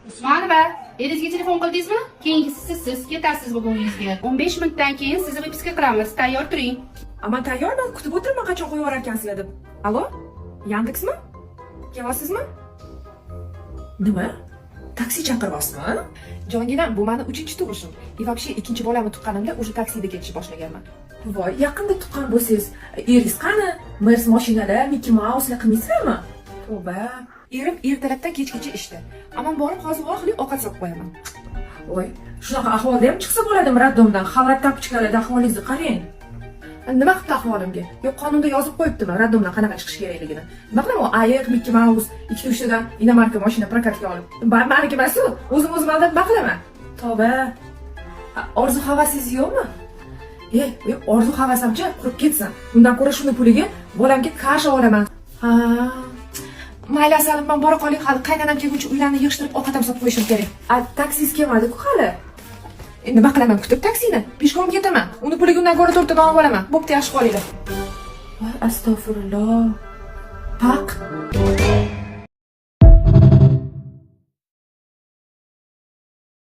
Usmonova, eringizga telefon qildingizmi? Keyingisi sizsiz, ketasiz bugun uyingizga. 15 minutdan keyin sizni выписка qilamiz. Tayyor turing. Man tayyorman, kutib o'tiribman, qachon qo'yib yuborarkansizlar deb. Allo, Yandeksmi? Kelyapsizmi? Nima? Taksi chaqiryapsizmi? Jonginam, bu mani uchinchi tug'ishim. И вообще, ikkinchi bolamni tuqqanimda уже taksida ketishni boshlaganman. Voy, yaqinda tuqqan bo'lsangiz, eringiz qani? Mers mashinalar, Mickey Mouse'lar qilmaysizlarmi? Tavba. Erim ertalabdan kechgacha ishda. Man borib hozir vohli ovqat solib qo'yaman. Voy, shunaqa ahvolda ham chiqsa bo'ladimi роддом dan? Xalat, тапочка larda ahvolingizni qarang. Nima qilibdi ahvolimga? Yo'q, qonunda yozib qo'yibdimi роддом dan qanaqa chiqish kerakligini? Nima qilaman, u ayiq, Mickey Mouse, ikkita uchtadan иномарка mashina прокат ga olib? Maniki emas-u, o'zim o'zim aldab nima qilaman? Tavba. Orzu havasingiz yo'qmi? E, orzu havasamcha qurib ketsin. Undan ko'ra shuni puliga bolamga каша olaman. Ha. Mayli, asalim, man bora qolay, hali qaynonam kelguncha uylarni yig'ishtirib, ovqat ham solib qo'yishim kerak. A, taksiz kelmadi-ku hali. E, nima qilaman kutib taksini? Пешком ketaman. Uni puliga undan ko'ra to'rtta non olib olaman. Bo'pti, yaxshi qolinglar. Voy, astag'firulloh. Paq.